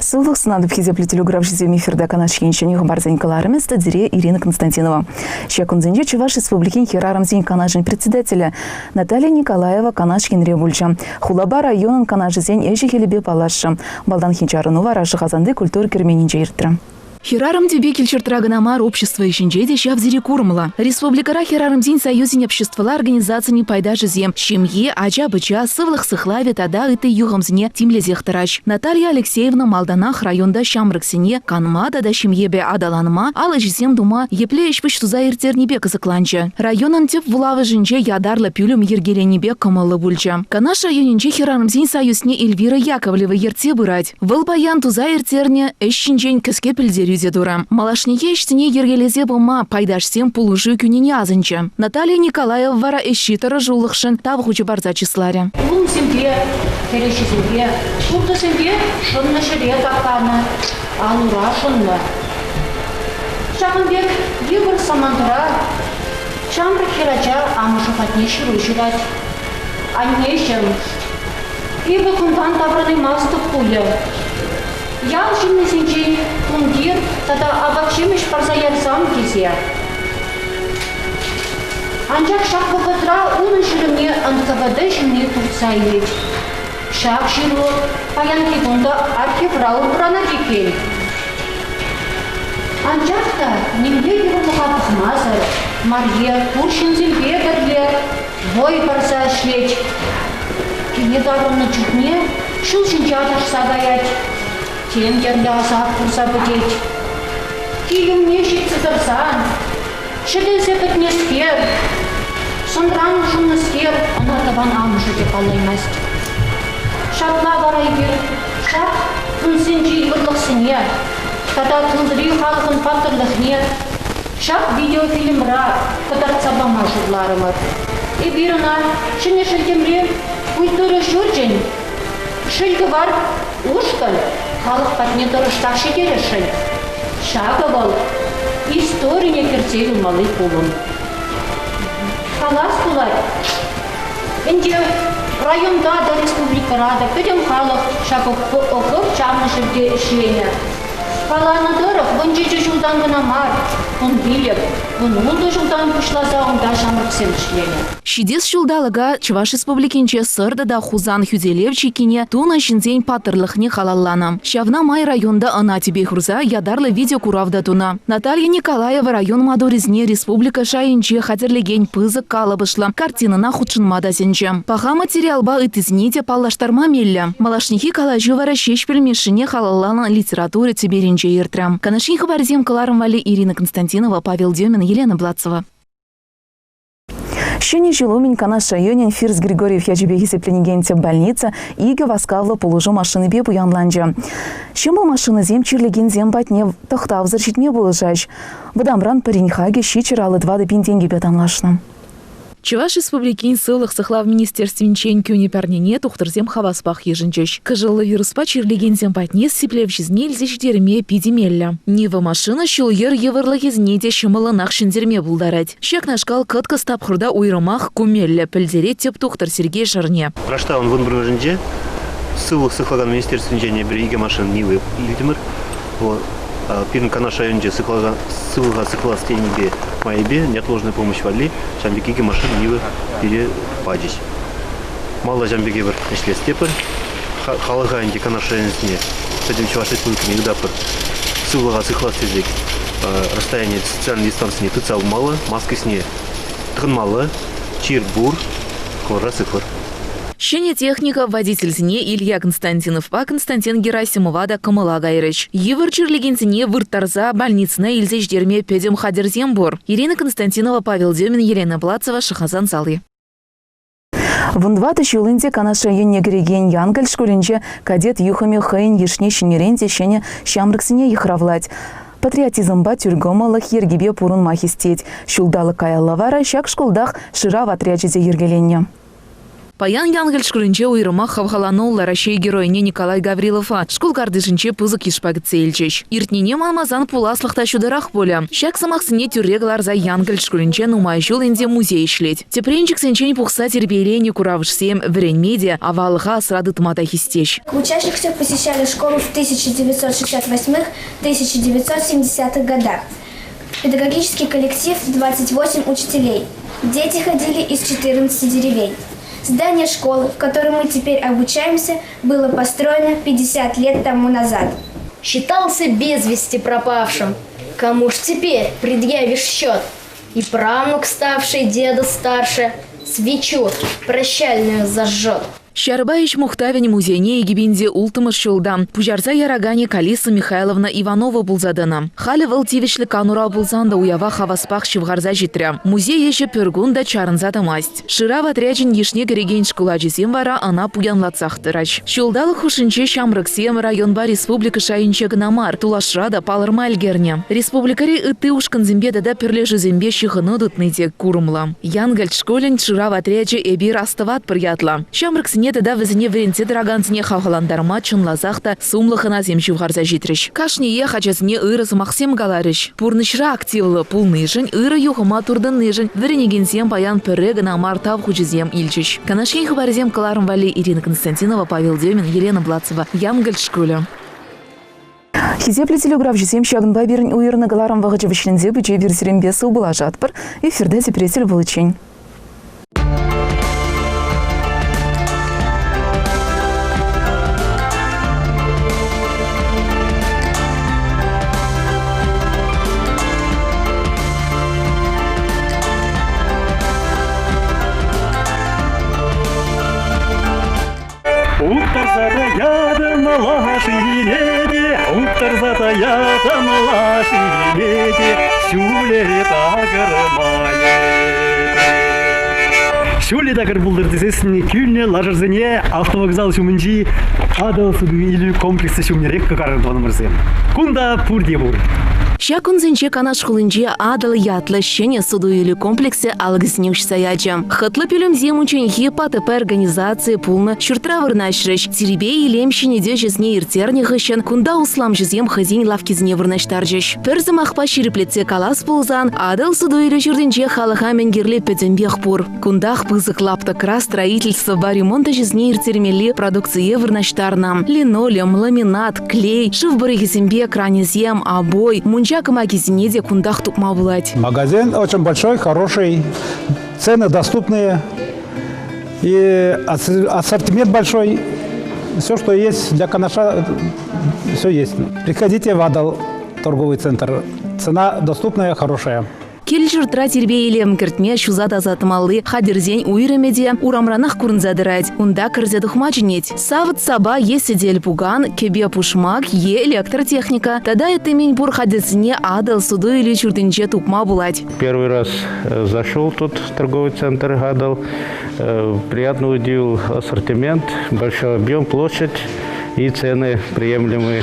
Сывлӑх сунатӑп хисеплӗ телеграфҫӑсем эфирта Канаш ен ҫӗнӗ хыпарсен кӑларӑмӗ студире Ирина Константинова. Ҫак кунсенче Чӑваш Республикин хӗрарӑмсен канашӗн председателӗ Наталья Николаева Канаш енре пулчӗ. Хулапа районӑн канашӗсен ӗҫӗ-хӗлӗпе паллашрӗ. Малтанхи чарӑну вара Шӑхасанти культура керменӗнче иртрӗ. Хӗрарӑм тӳпи кил-ҫуртра кӑна мар, общество ӗҫӗнче те ҫав тери курӑмлӑ. Республикӑра Хӗрарӑмсен союзӗн обществӑлла организацийӗн пайташӗсем ҫемье, ача-пӑча, сывлӑх сыхлавӗ тата ытти юхӑмсене тимлесех тӑраҫ. Наталья Алексеевна малтанах районта ҫамрӑксене канма тата ҫемьепе аталанма, ал ӗҫӗсем тума епле ӗҫ-пуҫ туса ирттернипе кӑсӑкланчӗ. Районӑн тӗп вулавӑшӗнче ятарлӑ пӳлӗм йӗркеленипе кӑмӑллӑ пулчӗ. Канаш районӗнчи Хӗрарӑмсен союзне Эльвира Яковлева ертсе пырать. Вӑл паян туса ирттернӗ ӗҫ ҫинчен кӗске пӗлтерӳ те турӗ. Малашнехи ӗҫсене йӗркелесе пыма пайташсем пулӑшу кӳнине асӑнчӗ. Наталья Николаева вара ӗҫри тӑрӑшулӑхшӑн тав хучӗ парса чысларӗ. Улӑмсемпе, кӗреҫесемпе, пуртӑсемпе шӑннӑ ҫӗре таптанӑ, ал-ура шӑннӑ. Ҫакӑн пек йывӑр самантра ҫамрӑк хӗрача амӑшӗ патне ҫыру ҫырать. Аннеҫӗм, Эпӗ кунтан таврӑнаймастӑп пулӗ. Ял ҫыннисенчен тумтир тата апат-ҫимӗҫ парса ярсам тесе. Анчах ҫак вӑхӑтра унӑн ҫырӑвне НКВД ҫынни туртса илет. Ҫак ҫыру паянхи кун та архивра упранать иккен. Анчах та нимле йывӑрлӑха пӑхмасӑр Марье пур ҫынсемпе пӗрле вӑй парса ӗҫлет. Киле таврӑннӑ чухне ҫул ҫинче аташса каять, тем тӗрлӗ асап курса пӗтет. Кил умне ҫитсе тӑрсан, ҫӗтӗлсе пӗтнӗскер, сӑнран улшӑннӑскер ӑна тӑван амӑшӗ те паллаймасть. Ҫапла вара эпир ҫак кунсенчи йывӑрлӑхсене тата тылри халӑхӑн паттӑрлӑхне Ҫак видеофильмра кӑтартса пама шутларӑмӑр. Эпир ӑна Ҫӗнӗ Шелтемри культура ҫурчӗн Шӗл-кӑвар ушкӑн халӑх патне тӑрӑшсах ҫитересшӗн. Ҫакӑ вӑл историне кӗрсе юлмалли пулӑм. Калас пулать, ӗнтӗ районта та, республикӑра та пӗтӗм халӑх ҫак окоп чавнӑ ҫӗрте ӗҫленӗ. Каланӑ тӑрӑх, 17 ҫултан кӑна мар, 15, 16 ҫултан пуҫласа унта ҫамрӑксем ӗҫленӗ. Ҫитес ҫулталӑка Чӑваш Республикинче Сӑр тата Хусан хӳтӗлев чиккине тунӑ ҫынсен паттӑрлӑхне халалланӑ. Ҫавна май районта ӑна тӗпе хурса ятарлӑ видеокурав та тунӑ. Наталья Николаева район маттурӗсене республика шайӗнче хатӗрлекен пысӑк калӑпӑшлӑ картинӑна хутшӑнма та сӗнчӗ. Паха материалпа ыттисене те паллаштарма меллӗ. Малашнехи калаҫу вара Ҫеҫпӗл Мишшине халалланӑ литература тӗпелӗнче иртрӗ. Канашри хыпарсем кӑларӑм валли Ирина Константинова, Павел Демин, Елена Блацева. Ҫӗнӗ ҫул умӗн Канаш районӗн Фирс Григорьев ячӗпе хисепленекен тӗп больница икӗ васкавлӑ пулӑшу машинипе пуянланчӗ. Ҫӑмӑл машинӑсем чирлекенсем патне тӑхтавсӑр ҫитме пулӑшаҫ. Вӑтамран пӗрин хакӗ 754 пин тенкӗпе танлашнӑ. Чӑваш Республикин Сывлӑх сыхлав министерствинчен кӳнӗ парнене тухтӑрсем хаваспах йышӑнчӗҫ. Кӑшӑллӑ вируспа чирлекенсем патне сиплевҫӗсене илсе ҫитерме питӗ меллӗ. Нива машина ҫул-йӗр йывӑрлӑхӗсене те ҫӑмӑллӑнах ҫӗнтерме пултарать. Ҫакнашкал кӑткӑс тапхӑрта уйрӑмах ку меллӗ, пӗлтерет тӗп тухтӑр Сергей Шарне. Раштавӑн 11-мӗшӗнче Сывлӑх сыхлакан министерствинчен эпир икӗ машина Нива илтӗмӗр. Пирӗн Канаш районӗнче сывлӑха сыхлас тенипе майӗпе неотложная помощь валли ҫавӑн пек икӗ машина Нива пире пачӗҫ. Малла ҫавӑн пек эпир ӗҫлес тепӗр. Халӑха ӗнтӗ Канаш районӗсене пӗтӗм Чӑваш Республикине ыйтатпӑр. Сывлӑха сыхлас тесе расстояние социальной дистанцине тытса пымалла, маскӑсене тӑхӑнмалла, чир пур, хӑвӑра сыхлӑр. Ҫӗнӗ техника водительсене Илья Константиновпа Константин Герасимова та кӑмӑла кайрӗҫ. Йывӑр чирлекенсене вырттарса больницӑна илсе ҫитерме пӗтӗм хатӗрсем пур. Ирина Константинова, Павел Демин, Елена Плацева, Шӑхасан сали. 14 ҫул ӗнтӗ Канаш районне кӗрекен Янкӑлч шкулӗнче кадет юхӑмӗ хӑйӗн йышне ҫӗнӗрен те ҫӗнӗ ҫамрӑксене йыхравлать. Патриотизмпа тӳркӑмӑллӑх йӗркипе пурӑнма хистет. Ҫулталӑк каялла вара ҫак шкултах шырав отрячӗ те йӗркеленнӗ. Паян Янкӑлч шкулӗнче уйрӑмах хавхалануллӑ Раҫҫей Геройне Николай Гаврилова шкул картишӗнче пысӑк йышпа кӗтсе илчӗҫ. Иртнине манмасан пуласлӑх та ҫутӑрах пулӗ. Ҫак сӑмахсене тӳрре кӑларса Янкӑлч шкулӗнче нумай ҫул ӗнтӗ музей ӗҫлет. Тӗпренчӗксенчен пухса тирпейленӗ куравӑшсем вӗренме те, аваллӑха асра тытма та хистеҫ. Учащихся посещали школу в 1968-1970-х годах. Педагогический коллектив 28 учителей. Дети ходили из 14 деревень. Здание школы, в которой мы теперь обучаемся, было построено 50 лет тому назад. Считался без вести пропавшим. Кому ж теперь предъявишь счет? И правнук, ставший деда старше, свечу прощальную зажжет. Ҫарпа ӗҫ мухтавӗн музейне 2006 ҫулта пуҫарса яраканӗ Калиса Михайловна Иванова пулса тӑнӑ. Халӗ вӑл тивӗҫлӗ канура пулсан та уява хаваспах ҫывхарса ҫитрӗ. Музей ӗҫӗ пӗр кун та чарӑнса тӑмасть. Шырав отрячӗн йышне кӗрекен шкул ачисем вара ӑна пуянлатсах тӑраҫ. Ҫулталӑк хушшинче ҫамрӑксем районпа республика шайӗнче кӑна мар, тулашра та палӑрма ӗлкӗрнӗ. Республикӑри ытти ушкӑнсемпе тата пӗрлешӳсемпе ҫыхӑну тытни те курӑмлӑ. Янкӑлч шкулӗн шырав отрячӗ «Эпир астӑватпӑр» ятлӑ. Ҫамрӑксене тата вӗсене вӗрентсе тӑракансене хавхалантарма чӑнласах та сумлӑ хӑнасем ҫывхарса ҫитрӗҫ. Кашниех ачасене ырӑ сӑмахсем каларӗҫ. Пурнӑҫра активлӑ пулнишӗн, ырӑ юхӑма туртӑннишӗн вӗренекенсем паян пӗрре кӑна мар тав хучӗсем илчӗҫ. Канаш Ен хыпарӗсем кӑларӑм валли Ирина Константинова, Павел Демин, Елена Блацева, Янкӑлч шкулӗ. Хисеплӗ телеграфҫӑсем ҫакӑнпа пирӗн уйӑрнӑ кӑларӑм вӑхӑчӗ вӗҫленсе пычӗ эпир сирӗнпе сывпуллашатпӑр. Эфирта тепре тӗл пуличчен. Уттарса та ятӑм лашине те, уттарса та ятӑм лашине те, ҫулӗ такӑр Ҫулӗ такӑр пултӑр тесессӗн кӳлнӗ лашӑрсене автовокзал ҫумӗнчи Атӑл суту-илӳ комплексӗ ҫумнерех кӑкарнӑ тӑванӑмӑрсем. Кунта пурте пур. Ҫак кунсенче Канаш хулинче Атӑл ятлӑ ҫӗнӗ суту-илӳ комплексӗ алӑкӗсене уҫса ячӗ. Хӑтлӑ пӳлӗмсем унчченхи ПТП организацийӗ пулнӑ ҫуртра вырнаҫрӗҫ. Тирпей-илем ҫӗнетӳ ӗҫӗсене ирттернӗ хыҫҫӑн кунта усламҫӑсем хӑйсен лавккисене вырнаҫтарчӗҫ. Пӗр сӑмахпа ҫирӗплетсе калас пулсан, Атӑл суту-илӳ ҫуртӗнче халӑха мӗн кирли пӗтӗмпех пур. Кунтах пысӑк лаптӑкра строительствӑпа ремонт ӗҫӗсене ирттермелли продукцие вырнаҫтарнӑ. Линолеум, ламинат, клей, шыв пӑрӑхӗсемпе кранӗсем, обой, мунча кӑмакисене те кунтах тупма пулать. Магазин очень большой, хороший, цены доступные и ассортимент большой. Все, что есть для Канаша, все есть. Приходите в Адал торговый центр. Цена доступная, хорошая. Кил-ҫуртра тирпей-илем кӗртме ҫуса тасатмалли хатӗрсен уйрӑмӗ те урамранах курӑнса тӑрать. Унта кӗрсе тухма чӗнет. Савӑт-сапа е сӗтел-пукан, кӗпе-пушмак е электротехника тата ытти мӗнпур хатӗрсене Атӑл суту-илӳ ҫуртӗнче тупма пулать. Первый раз зашел тут в торговый центр Гадал. Приятно удивил ассортимент, большой объем, площадь и цены приемлемые.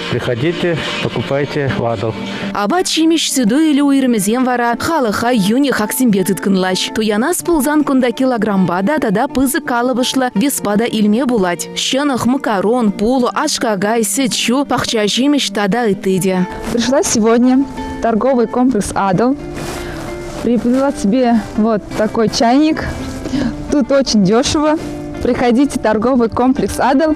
Приходите, покупайте Вадал. Апат-ҫимӗҫ суту-илӳ уйрӑмӗсем вара халӑха йӳнӗ хаксемпе тыткӑнлаҫ. Туянас пулсан кунта килогрампа та тата пысӑк калӑпӑшлӑ веспа та илме пулать. Ҫӑнӑх, макарон, пулӑ, аш-какай, сӗт-ҫу, пахча-ҫимӗҫ тата ытти те. Пришла сегодня в торговый комплекс «Адл». Приобрела себе вот такой чайник. Тут очень дешево. Приходите в торговый комплекс «Адл».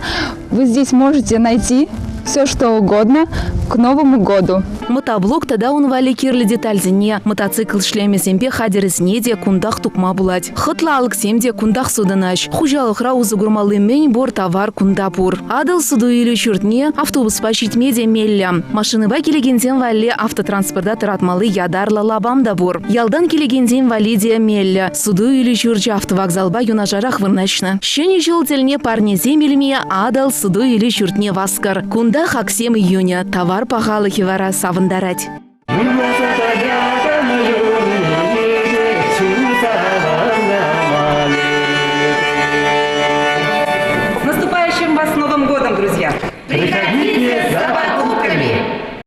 Вы здесь можете найти все, что угодно к Новому году. Мотоблок тата ун валли кирлӗ детальсене, мотоцикл шлемӗсемпе хатӗрӗсене те кунтах тупма пулать. Хӑтлӑ алӑксем те кунтах сутӑнаҫ. Хуҫалӑхра усӑ курмалли мӗн пур тавар кунта пур. Атӑл суту-илӳ ҫуртне автобуспа ҫитме те меллӗ. Машинӑпа килекенсем валли автотранспорта тӑратмалли ятарлӑ лапам та пур. Ялтан килекенсем валли те меллӗ. Суту-илӳ ҫурчӗ автовокзалпа юнашарах вырнаҫнӑ. Ҫӗнӗ ҫул тӗлне парнесем илме Атӑл суту-илӳ ҫуртне васкӑр. Кунта хаксем йӳнӗ, тавар пахалӑхӗ вара савӑнтарать.